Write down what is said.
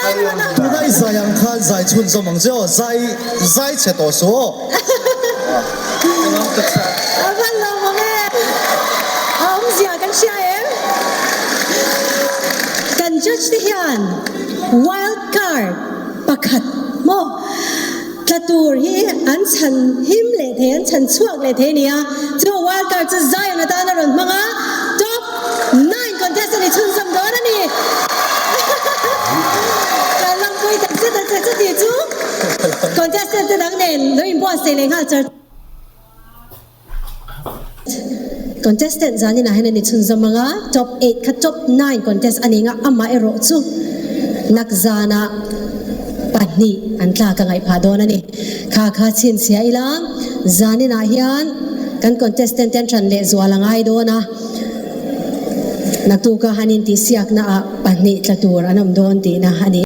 Tuna i zai ang khan zai chhunzawm ang che aw, zai zai chhe tawh suh aw. A van lawm ang e, a awmzia kan hria em? Kan judge te hian wild card pakhat maw tla tur hi an chhan him leh thei, an chhan chhuak leh thei a ni a, chu wild card chu Zion atan a rawn hmang a, top nine contestant i chhunzawm dawn a ni. Kan lawmpui tak zet a che chuti chu contestant te dang nen lo inbuatsaih leh nghal char. Contestant zaninah hian an inchhunzawm ang a, top eight kha top nine contest a ni ang a, amah erawh chu nakzanah pahnih an tlak a ngaih phah dawn a ni. Kha kha chhinchhiah ila zaninah hian kan contestant te an ṭan leh zual a ngai dawn a, naktuka han intihsiaknaah pahnih tla tur an awm dawn tihna a ni.